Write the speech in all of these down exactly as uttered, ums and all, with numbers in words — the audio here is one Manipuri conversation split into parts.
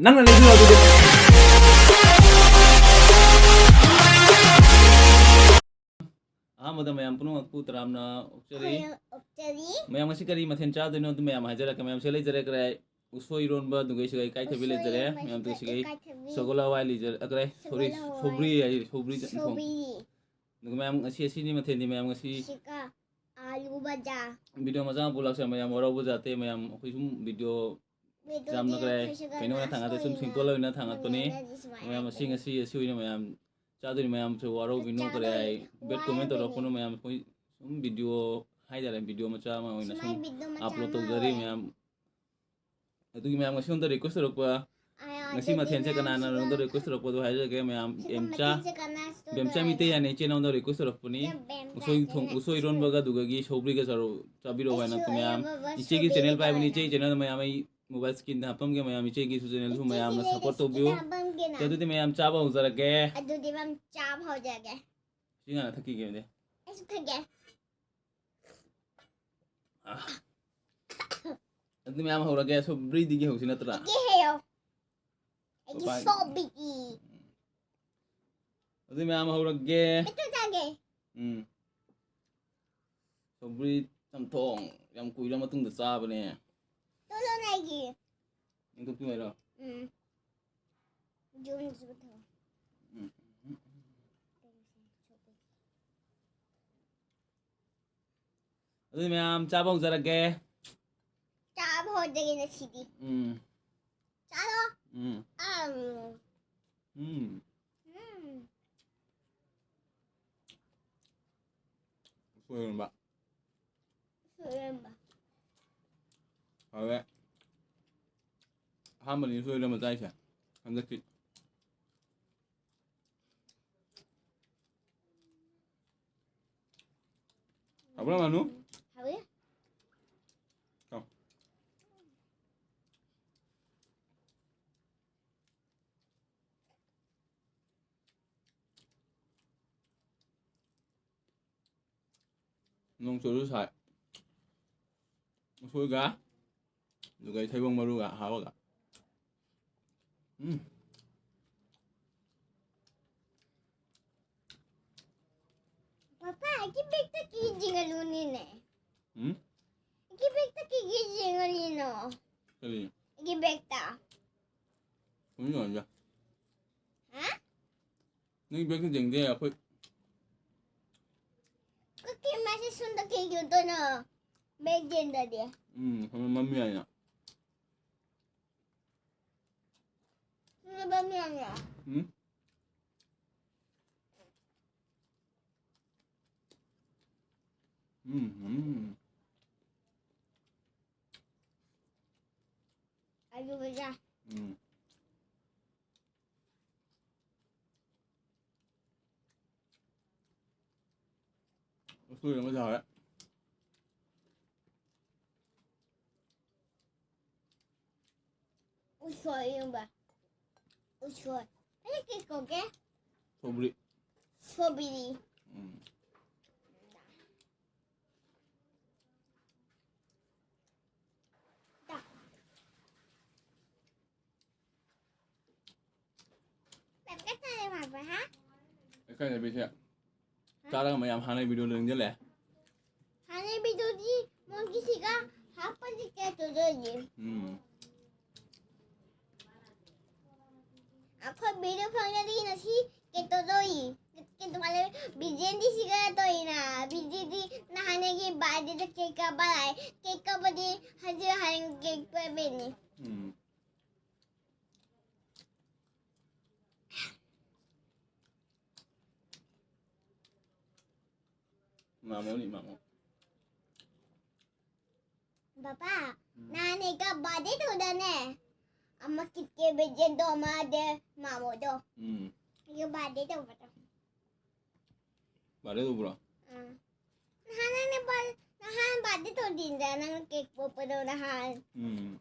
ꯅꯪꯅ ꯂꯩꯕꯤꯌꯣ ꯑꯗꯨꯗꯤ꯫ ꯑꯍꯥꯟꯕꯗ ꯃꯌꯥꯝ ꯄꯨꯝꯅꯃꯛꯄꯨ ꯇꯔꯥꯝꯅ ꯑꯣꯛꯆꯔꯤ꯫ ꯈꯣꯏꯔꯝ ꯑꯣꯛꯆꯔꯤ꯫ ꯃꯌꯥꯝ ꯉꯁꯤ ꯀꯔꯤ ꯃꯊꯦꯜ ꯆꯥꯗꯣꯏꯅꯣ ꯑꯗꯨ ꯃꯌꯥꯝ ꯍꯥꯏꯖꯔꯛꯀꯦ꯫ ꯃꯌꯥꯝ ꯁꯤꯗ ꯂꯩꯖꯔꯦ, ꯀꯔꯥꯏ? ꯎꯁꯣꯏ ꯏꯔꯣꯟꯕ, ꯑꯗꯨꯒ ꯁꯤꯒ ꯏꯀꯥꯏꯊꯕꯤ ꯎꯁꯣꯏ ꯂꯩꯖꯔꯦ꯫ ꯏꯔꯣꯟꯕ, ꯃꯌꯥꯝ ꯑꯗꯨꯒ ꯁꯤꯒ ꯏꯀꯥꯏꯊꯕꯤ, ꯁꯒꯣꯜ ꯍꯋꯥꯏ ꯂꯩꯖꯔꯦ, ꯑ, ꯀꯔꯥꯏ? ꯁꯣꯔꯤ, ꯁꯒꯣꯜ ꯍꯋꯥꯏ, ꯁꯧꯒ꯭ꯔꯤ ꯍꯥꯏ, ꯁꯧꯒ꯭ꯔꯤ ꯆ-, ꯊꯣꯡ꯫ ꯁꯧꯒ꯭ꯔꯤ꯫ ꯑꯗꯨꯒ ꯃꯌꯥꯝ ꯉꯁꯤ ꯑꯁꯤꯅꯤ ꯃꯊꯦꯜꯗꯤ ꯃꯌꯥꯝ ꯉꯁꯤ꯫ ꯁꯤꯒ ꯑꯥꯂꯨ ꯚꯖꯥ꯫ ꯚꯤꯗꯤꯑꯣ ꯃꯆꯥ ꯑꯃ ꯄꯨꯂꯥꯛꯆꯔꯦ ꯃꯌꯥꯝ, ꯋꯥꯔꯧꯕ ꯖꯥꯠꯇꯦ ꯃꯌꯥꯝ, ꯑꯩꯈꯣꯏ ꯁꯨꯝ ꯚꯤꯗꯤꯑꯣ ꯚꯤꯗꯤꯑꯣꯗꯤ ꯌꯥꯝꯅ ꯀꯔꯥꯏ? ꯑꯩꯈꯣꯏꯁꯨ ꯀꯩꯅꯣ ꯑꯣꯏꯅ ꯀꯅꯥ ꯊꯥꯡꯒꯠꯇꯦ, ꯁꯨꯝ ꯁꯣꯏꯅ simple ꯑꯣꯏꯅ ꯊꯥꯡꯒꯠꯄꯅꯤ꯫ ꯃꯌꯥꯝꯅꯗꯤ ꯁꯨꯃꯥꯏꯅ ꯃꯌꯥꯝ ꯉꯁꯤ, ꯍꯥꯏꯕꯅꯤ꯫ ꯉꯁꯤ ꯑꯣꯏꯅ ꯃꯌꯥꯝ ꯆꯥꯗꯣꯏꯅꯤ ꯃꯌꯥꯝꯁꯨ ꯋꯥꯔꯧꯕꯤꯅꯨ, ꯀꯔꯤ ꯍꯥꯏ, ꯆꯥꯗꯣꯏꯅꯤ, bad comment ꯋꯥꯔꯧꯕꯤꯅꯨ꯫ ꯇꯧꯔꯛꯄꯅꯨ ꯃꯌꯥꯝ꯫ ꯑꯩꯈꯣꯏ ꯁꯨꯝ ꯚꯤꯗꯤꯑꯣ ꯍꯥꯏꯇꯥꯔꯦ, ꯚꯤꯗꯤꯑꯣ ꯃꯆꯥ ꯑꯃ ꯑꯣꯏꯅ ꯁꯨꯃꯥꯏ ꯁꯨꯝ ꯚꯤꯗꯤꯑꯣ ꯃꯆꯥ upload ꯑꯃ ꯇꯧꯖꯔꯤ ꯑꯣꯏ꯫ ꯃꯌꯥꯝ꯫ ꯑꯗꯨꯒꯤ ꯃꯌꯥꯝ ꯉꯁꯤ ꯑꯝꯇ request ꯇꯧꯔꯛꯄ, ꯑꯥ, ꯉꯁꯤ ꯑꯗꯨꯗꯤ ꯃꯊꯦꯜꯁꯦ ꯅꯪ ꯀꯅꯥꯅ ꯁꯤꯒ ꯑꯩꯉꯣꯟꯗ request ꯇꯧꯔꯛꯄꯗꯣ ꯍꯥꯏꯖꯔꯒꯦ ꯃꯌꯥꯝ꯫ ꯁꯤꯒ ꯃꯦꯝꯆꯥ, ꯃꯊꯦꯜꯁꯦ ꯀꯅꯥ ꯁꯤꯒ ꯃꯦꯝꯆꯥ ꯀꯅꯥ ꯃꯤꯇꯩ ꯌꯥꯅ ꯏꯆꯦ ꯅꯉꯣꯟꯗ request ꯇꯧꯔꯛꯄꯅꯤ꯫ ꯁꯤꯒ ꯃꯦꯝꯆꯥ ꯎꯁꯣꯏ ꯊꯣꯡ-, ꯀꯅꯥ ꯎꯁꯣꯏ ꯏꯔꯣꯟꯕꯒ ꯑꯗꯨꯒꯒꯤ ꯁꯧꯒ꯭ꯔꯤꯒ ꯆꯥꯔꯣ-, ꯆꯥꯕꯤꯔꯛꯑꯣ ꯍꯥꯏꯅ꯫ ꯑꯩꯁꯨ ꯃꯌꯥꯝ ꯏꯔꯣꯟꯕꯒ ꯏꯆꯦꯒꯤ channel ꯁꯧꯒ꯭ꯔꯤꯒ ꯄꯥꯏꯕꯅꯤ, ꯏꯆꯦꯒꯤ ꯀꯅꯥ? Channelꯗ ꯃꯌꯥꯝ ꯑꯩ mobile screenꯗ ꯍꯥꯞꯄꯝꯒꯦ ꯃꯌꯥꯝ, ꯏꯆꯦꯒꯤꯁꯨ channelꯁꯨ ꯃꯌꯥꯝꯅ ꯏꯆꯦꯒꯤ support ꯇꯧꯕꯤꯌꯨ꯫ Screenꯗ ꯍꯥꯞꯄꯝꯒꯦ ꯅꯪ꯫ ꯑꯗꯨꯗꯤ ꯃꯌꯥꯝ ꯆꯥꯕ ꯍꯧꯖꯔꯒꯦ꯫ ꯑꯗꯨꯗꯤ ꯃꯌꯥꯝ ꯆꯥꯕ ꯍꯧꯖꯔꯒꯦ꯫ ꯁꯤ ꯍꯥꯟꯅ ꯊꯛꯈꯤꯒꯦ ꯑꯗꯨꯗꯤ꯫ ꯑꯩꯁꯨ ꯊꯛꯀꯦ꯫ ꯑꯥ꯫ ꯑꯗꯨꯗꯤ ꯃꯌꯥꯝ ꯍꯧꯔꯒꯦ, ꯁꯧꯒ꯭ꯔꯤꯗꯒꯤ ꯍꯧꯁꯤ ꯅꯠꯇ꯭ꯔꯥ? ꯑꯩꯒꯤ ꯍꯦꯌꯣ꯫ ꯑꯩꯒꯤ ꯄꯥꯏ-, ꯁꯧꯒ꯭ꯔꯤ꯫ ꯑꯗꯨꯗꯤ ꯃꯌꯥꯝ ꯍꯧꯔꯒꯦ꯫ ꯃꯤꯠꯇ ꯆꯥꯒꯦ꯫ ꯎꯝ꯫ ꯁꯧꯒ꯭ꯔꯤ ꯆꯝꯊꯣꯡ ꯌꯥꯝ ꯀꯨꯏꯔ ꯃꯇꯨꯡꯗ ꯆꯥꯕꯅꯦ꯫ ꯇꯣꯂꯣ ꯅꯥꯏꯒꯤ꯫ ꯅꯪ ꯇꯣꯛꯄꯤ ꯍꯥꯏꯔꯣ? ꯎꯝ꯫ ꯌꯨꯝꯗꯁꯨ ꯊꯝꯃꯣ꯫ ꯎꯝ꯫ ꯑꯗꯨꯗꯤ ꯃꯌꯥꯝ ꯆꯥꯕ ꯍꯧꯖꯔꯒꯦ꯫ ꯆꯥꯕ ꯍꯧꯔꯒꯦ ꯉꯁꯤꯗꯤ꯫ ꯎꯝ꯫ ꯆꯥꯔꯣ꯫ ꯎꯝ꯫ ꯑꯝ꯫ ꯎꯝ꯫ ꯎꯝ꯫ ꯎꯁꯣꯏ ꯏꯔꯣꯟꯕ꯫ ꯎꯁꯣꯏ ꯏꯔꯣꯟꯕ꯫ ꯍꯥꯎꯋꯦ꯫ ꯑꯍꯥꯟꯕꯅꯤ ꯎꯁꯣꯏ ꯏꯔꯣꯟꯕ ꯆꯥꯏꯁꯦ ꯍꯟꯗꯛꯀꯤ꯫ ꯍꯥꯎꯕ꯭ꯔꯥ, ꯃꯥꯅꯨ? ꯍꯥꯎꯋꯦ꯫ ꯆꯥꯎ꯫ ꯅꯣꯡ ꯆꯨꯔꯁꯨ ꯁꯥꯏ꯫ ꯎꯁꯣꯏꯒ, ꯑꯗꯨꯒ ꯊꯩꯕꯣꯡ ꯃꯔꯨꯒ ꯍꯥꯞꯄꯒ꯫ ꯎꯝ꯫ ꯄꯥꯄꯥ, ꯑꯩꯒꯤ ꯕꯦꯛꯇ ꯀꯦꯖꯤ ꯉꯥꯅꯨꯅꯤꯅꯦ꯫ ꯎꯝ? ꯑꯩꯒꯤ ꯕꯦꯛꯇ ꯀꯦꯖꯤ ꯉꯥꯅꯨꯅꯣ꯫ ꯀꯔꯤ? ꯑꯩꯒꯤ ꯕꯦꯛꯇ꯫ ꯀꯃꯥꯏꯅ ꯇꯧꯍꯟꯒꯦ? ꯍꯥ? ꯅꯪꯒꯤ ꯕꯦꯛꯇ ꯌꯦꯡꯗꯦ ꯑꯩꯈꯣꯏ꯫ ꯀꯛꯀꯤ ꯃꯥꯁꯦ ꯁꯣꯝꯗ ꯀꯩꯒꯤ ꯑꯣꯏꯗꯣꯏꯅꯣ? ꯕꯦꯛ ꯌꯦꯡꯗꯗꯤ꯫ ꯎꯝ, ꯁꯣꯝꯗ ꯃꯝꯃꯤ ꯍꯥꯏꯅ꯫ ꯁꯣꯝꯗ ꯃꯝꯃꯤ ꯍꯥꯏꯅ꯫ ꯎꯝ? ꯎꯝ, ꯎꯝ꯫ ꯑꯗꯨꯒ ꯆꯥ꯫ ꯎꯝ꯫ ꯎꯁꯣꯏ ꯑꯃ ꯆꯥꯔꯦ꯫ ꯎꯁꯣꯏ ꯏꯔꯣꯝꯕ꯫ ꯎꯁꯣꯏ꯫ ꯑꯩ ꯀꯩ ꯀꯧꯒꯦ? ꯁꯧꯒ꯭ꯔꯤ꯫ ꯁꯧꯒ꯭ꯔꯤ꯫ ꯎꯝ꯫ ꯇ꯫ ꯄꯦꯄꯦ ꯇꯥꯔꯦ ꯃꯥꯕ, ꯍꯥ? ꯑꯩꯈꯣꯏ ꯅꯨꯄꯤꯁꯦ ꯆꯥꯔꯒ ꯃꯌꯥꯝ ꯍꯥꯟꯅꯩ ꯚꯤꯗꯤꯑꯣꯗꯣ ꯅꯤꯡꯁꯤꯡꯂꯛꯑꯦ꯫ ꯍꯥꯟꯅꯩ ꯚꯤꯗꯤꯑꯣꯗꯤ ꯃꯣꯏꯒꯤꯁꯤꯒ ꯍꯥꯞꯄꯗꯤ ꯀꯩ ꯇꯧꯗꯣꯏꯅꯤ? ꯎꯝ꯫ ꯑꯩꯈꯣꯏ ꯚꯤꯗꯤꯑꯣ ꯐꯪꯉꯗꯤ ꯉꯁꯤ ꯀꯩ ꯇꯧꯗꯣꯏ? ꯀꯩ ꯇꯧ-, ꯕꯤꯖꯦꯟꯗꯤ ꯁꯤꯒ ꯇꯧꯏꯅ, ꯕꯤꯖꯦꯟꯗꯤ ꯅꯍꯥꯟꯗꯒꯤ ꯕꯥꯔꯗꯦꯗ ꯀꯦꯛ ꯀꯛꯄ ꯂꯥꯛꯑꯦ, ꯀꯦꯛ ꯀꯛꯄꯗꯤ ꯍꯧꯖꯤꯛ ꯍꯌꯦꯡ ꯀꯦꯛ ꯄꯤꯕꯅꯤ꯫ ꯎꯝ꯫ ꯃꯥꯃꯣꯅꯤ, ꯃꯥꯃꯣ꯫ ꯕꯕꯥ, ꯎꯝ꯫ ꯅꯍꯥꯟ ꯑꯩꯒ ꯕꯥꯔꯗꯦ ꯇꯧꯗꯅꯦ꯫ ꯑꯃ ꯀꯤꯠꯀꯦ ꯕꯦꯖꯦꯟꯗꯣ ꯑꯃ ꯗꯦ ꯃꯥꯃꯣꯗꯣ꯫ ꯎꯝ꯫ ꯑꯩꯒ ꯕꯥꯔꯗꯦ ꯇꯧꯕꯗꯣ꯫ ꯕꯥꯔꯗꯦ ꯇꯧꯕ꯭ꯔꯣ? ꯑꯥ꯫ ꯅꯍꯥꯟ ꯅꯪꯅ ꯕꯥꯔ-, ꯅꯍꯥꯟ ꯕꯥꯔꯗꯦ ꯇꯧꯗꯤꯟꯗ ꯅꯪꯅ ꯀꯦꯛ ꯄꯣꯛꯄꯗꯣ ꯅꯍꯥꯟ꯫ ꯎꯝ꯫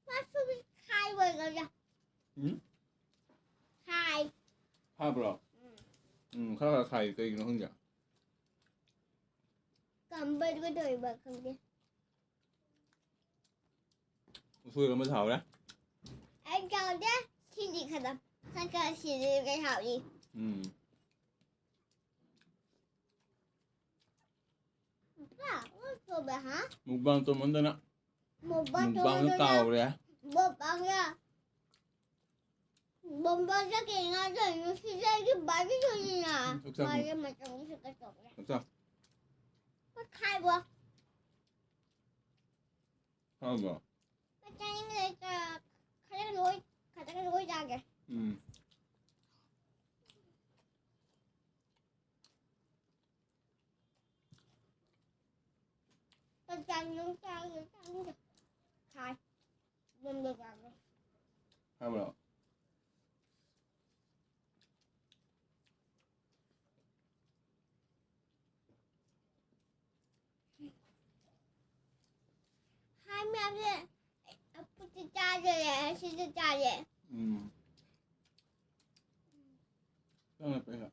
ꯃꯥꯁꯨ ꯈꯥꯏ ꯑꯣꯏꯒꯗ꯭ꯔꯥ? ꯎꯝ? ꯈꯥꯏ꯫ ꯈꯥꯕ꯭ꯔꯣ? ꯎꯝ꯫ ꯎꯝ, ꯈꯔ ꯈꯔ ꯈꯥꯏ, ꯀꯩꯒꯤꯅꯣ ꯈꯪꯗꯦ꯫ ꯇꯝꯕꯗꯨꯒ ꯇꯧꯔꯤꯕ ꯈꯪꯗꯦ꯫ ꯎꯁꯣꯏ ꯏꯔꯣꯝꯕꯁꯨ ꯍꯥꯎꯔꯦ꯫ ꯑꯩ ꯆꯥꯎꯗꯦ꯫ ꯁꯤꯗꯤ ꯈꯔ ꯈꯔ ꯈꯔ ꯁꯤꯗꯤ ꯀꯩ ꯍꯥꯎꯏ꯫ ꯎꯝ꯫ ꯄꯥ, ꯑꯣ ꯇꯧꯕ ꯍꯥ? Mukbang ꯇꯧꯃꯟꯗꯅ mukbang ꯃꯨꯛꯕꯥꯡꯗ ꯇꯧꯃꯟꯗꯅ ꯇꯥꯎꯔꯦ꯫ ꯃꯨꯛꯕꯥꯡꯗ ꯕꯣꯝꯕꯥ ꯆꯠꯀꯦ ꯉꯥ ꯆꯠꯂꯤꯅꯣ ꯁꯤꯗ ꯑꯩꯒꯤ ꯕꯥꯔꯕꯤ ꯁꯣꯏꯅꯤꯅ꯫ ꯆꯥꯛ ꯆꯥ꯫ ꯃꯥꯁꯦ ꯃꯇꯝꯒꯤ ꯁꯨꯀ ꯇꯧꯈ꯭ꯔꯦ꯫ ꯆꯥꯛ ꯆꯥ꯫ ꯄꯣꯠꯈꯥꯏꯕꯣ꯫ ꯍꯥꯎꯕ꯭ꯔꯣ? ꯄꯣꯠ ꯆꯥꯅꯤꯡꯕ ꯂꯩꯇ꯭ꯔ ꯈꯔ ꯂꯣꯏ ꯈꯛꯇꯪ ꯂꯣꯏ ꯆꯥꯒꯦ꯫ ꯎꯝ꯫ ꯄꯣꯠ ꯆꯥꯅꯤꯡ ꯆꯥꯒꯦ ꯆꯥꯅꯤꯡꯗꯦ꯫ ꯈꯥꯏ꯫ ꯌꯨꯝꯗ ꯆꯥꯒꯦ꯫ ꯍꯥꯏꯕ꯭ꯔꯣ? ꯍꯥꯏ ꯃꯌꯥꯝꯁꯦ ꯑꯐꯨꯠꯇ ꯆꯥꯗ꯭ꯔꯦ, ꯑꯁꯤꯗ ꯆꯥꯔꯦ꯫ ꯎꯝ꯫ ꯆꯪꯉꯦ ꯄꯩꯁꯥ꯫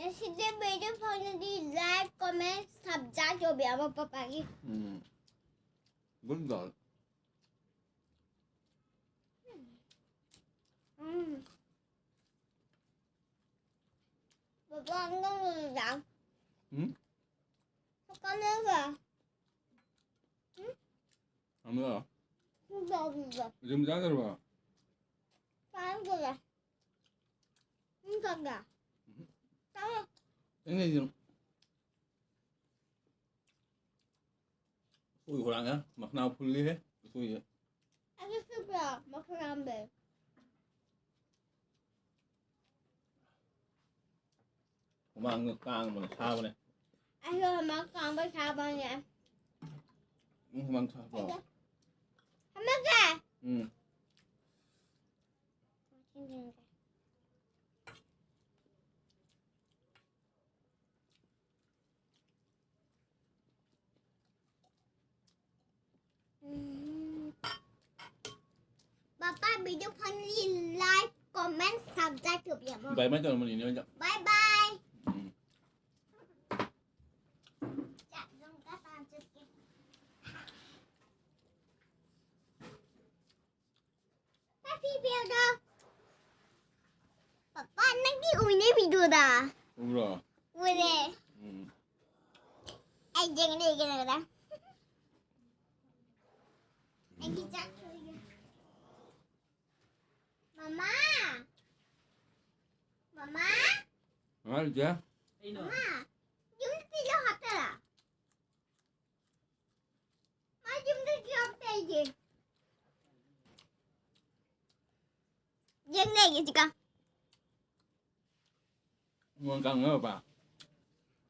ꯑꯁꯤꯗ video ꯐꯪꯉꯗꯤ like, comment, subscribe ꯇꯧꯕꯤꯔꯝꯃꯣ ꯄꯄꯥꯒꯤ꯫ ꯎꯝ꯫ Good girl꯫ ꯎꯝ꯫ ꯄꯄꯥ, ꯅꯪ ꯅꯨꯃꯤꯗꯥꯡ ꯎꯝ? ꯆꯥꯛ ꯆꯥꯅꯕ꯭ꯔꯥ? ꯎꯝ? ꯊꯝꯃꯣ꯫ ꯄꯨꯡ ꯀꯌꯥ ꯄꯤꯕ? ꯖꯤꯝ ꯆꯥꯗ꯭ꯔꯕꯣ? ꯆꯥꯗ꯭ꯔꯦ꯫ ꯄꯨꯡ ꯀꯌꯥ? ꯎꯝ꯫ ꯆꯥꯔꯣ꯫ ꯑꯩꯅ ꯖꯤꯝ ꯎꯁꯣꯏ ꯍꯨꯔꯥꯡꯉꯦ, ꯃꯈꯅꯥꯎ ꯐꯨꯜꯂꯤꯍꯦ, ꯎꯁꯣꯏꯁꯦ꯫ ꯑꯗꯨ ꯁꯨꯕ꯭ꯔꯣ, ꯃꯈꯅꯥꯎꯗꯤ? ꯍꯨꯃꯥꯡꯒ ꯀꯥꯡꯕꯅ ꯁꯥꯕꯅꯦ꯫ ꯑꯩꯁꯨ ꯍꯨꯃꯥꯡ ꯀꯥꯡꯕ ꯁꯥꯕꯅꯦ꯫ ꯅꯪ ꯍꯨꯃꯥꯡ ꯁꯥꯕ꯭ꯔꯣ? ꯍꯨꯃꯥꯡꯁꯦ? ꯎꯝ꯫ ꯎꯝ꯫ ꯄꯄꯥ, video ꯐꯪꯂꯤ, like, comment, subscribe ꯇꯧꯕꯤꯔꯝꯃꯣ꯫ Bye bye ꯇꯧꯔꯝꯕꯅꯤꯅꯦ ꯍꯧꯖꯤꯛ꯫ Bye bye꯫ ꯎꯝ꯫ ꯄꯤꯕꯤꯌꯣꯗ꯫ ꯄꯄꯥ, ꯅꯪꯗꯤ ꯎꯏꯅꯦ ꯚꯤꯗꯤꯑꯣꯗ꯫ ꯎꯕ꯭ꯔꯣ? ꯎꯔꯦ꯫ ꯎꯝ꯫ ꯑꯩ ꯌꯦꯡ ꯂꯩꯒꯦ ꯅꯪꯗ꯫ ꯑꯩꯒꯤ ꯆꯥꯛ ꯊꯣꯡꯒꯦ꯫ ꯃꯃꯥ! ꯃꯃꯥ! ꯃꯃꯥ ꯂꯩꯇꯦ꯫ ꯃꯃꯥ! ꯌꯨꯝꯗ ꯄꯤꯖꯧ ꯍꯥꯞꯇꯔꯥ? ꯃꯥ ꯌꯨꯝꯗ ꯄꯤꯖꯧ ꯍꯥꯞꯇ ꯑꯩꯒꯤ꯫ ꯌꯦꯡ ꯂꯩꯒꯦ ꯁꯤꯒ꯫ ꯃꯣꯟ ꯀꯥꯡꯅꯕ꯫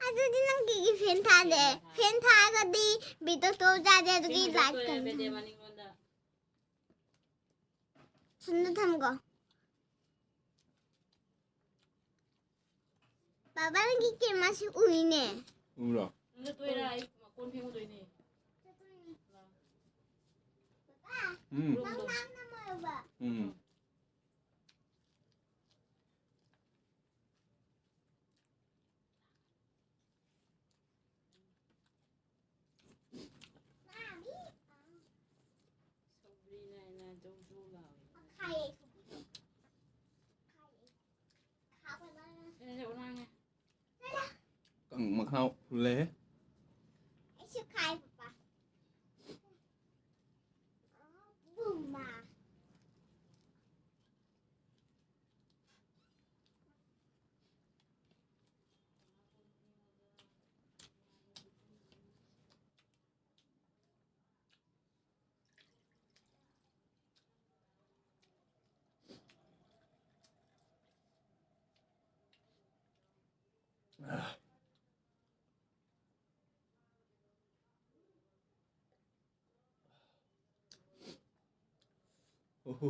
ꯑꯗꯨꯗꯤ ꯅꯪ ꯀꯩꯒꯤ ꯐꯦꯟ ꯊꯥꯗꯦ? ꯐꯦꯟ ꯊꯥꯔꯒꯗꯤ ꯚꯤꯗꯤꯑꯣ ꯇꯣ ꯌꯥꯗꯦ, ꯑꯗꯨꯒꯤ ꯁꯤ ꯂꯥꯏꯠ ꯚꯤꯗꯤꯑꯣ ꯀꯟ-, ꯇꯣ ꯌꯥꯗꯦ, ꯃꯅꯤꯡꯂꯣꯝꯗ꯫ ꯁꯨꯝꯗ ꯊꯝꯒꯣ꯫ ꯕꯥꯕꯥ, ꯅꯪꯒꯤ ꯀꯦꯃꯥꯁꯤ ꯎꯏꯅꯦ꯫ ꯎꯔꯣ? ꯅꯪꯁꯨ ꯇꯣꯏꯔ? ꯑꯩ ꯀꯣꯟ ꯐꯦꯡꯉꯨꯗꯣꯏꯅꯦ꯫ ꯎꯝ꯫ ꯅꯪ ꯅꯥꯟꯅ ꯃꯣꯏꯕ꯫ ꯎꯝ꯫ ꯁꯧꯒ꯭ꯔꯤꯅ ꯍꯦꯟꯅ ꯖꯧ ꯖꯧ ꯂꯥꯎꯋꯦ꯫ ꯈꯥꯏꯌꯦ꯫ ꯈꯥꯏꯌꯦ꯫ ꯈꯥꯕ ꯂꯣꯏꯔꯦ꯫ ꯑꯩꯅ ꯖꯧ ꯂꯥꯡꯉꯦ꯫ ꯀꯪ ꯃꯈꯥ ꯐꯨꯜꯂꯦꯍꯦ꯫ ꯑꯩꯁꯨ ꯈꯥꯏ, ꯄꯄꯥ꯫ ꯕꯨꯝꯃ꯫ ꯑꯣꯍꯣ꯫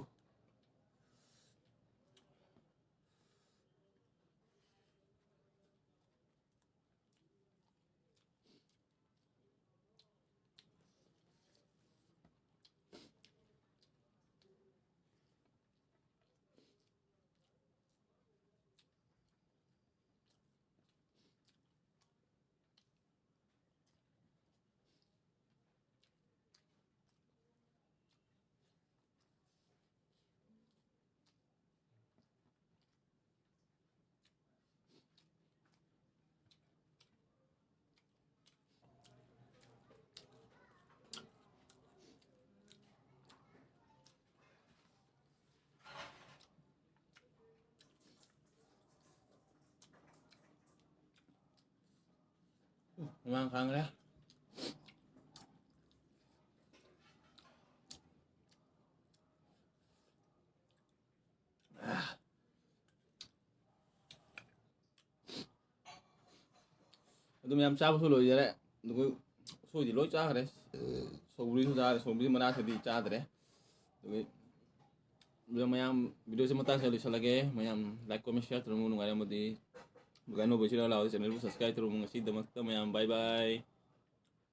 ꯃꯃꯥꯡ ꯈꯥꯡꯈ꯭ꯔꯦ꯫ ꯑꯗꯨ ꯃꯌꯥꯝ ꯆꯥꯕꯁꯨ ꯂꯣꯏꯖꯔꯦ꯫ ꯑꯗꯨꯒ ꯎꯁꯣꯏꯗꯤ ꯂꯣꯏ ꯆꯥꯈ꯭ꯔꯦ꯫ ꯁꯧꯒ꯭ꯔꯤꯁꯨ ꯆꯥꯔꯦ, ꯁꯧꯒ꯭ꯔꯤ ꯃꯅꯥꯁꯤꯗꯤ ꯆꯥꯗ꯭ꯔꯦ꯫ ꯑꯗꯨꯒ ꯑꯗꯨꯒ ꯃꯌꯥꯝ, ꯚꯤꯗꯤꯑꯣꯁꯦ ꯃꯇꯥꯡꯁꯤꯗ ꯂꯣꯏꯁꯤꯜꯂꯒꯦ꯫ ꯃꯌꯥꯝ like, comment, share ꯇꯧꯔꯝꯃꯨ, ꯅꯨꯡꯉꯥꯏꯔꯝꯃꯗꯤ꯫ ꯑꯗꯨꯒ ꯑꯅꯧꯕ channel ꯂꯥꯛꯑꯣ, channelꯕꯨ subscribe ꯇꯧꯔꯝꯃꯨ꯫ ꯉꯁꯤꯗꯃꯛꯇ ꯃꯌꯥꯝ bye bye꯫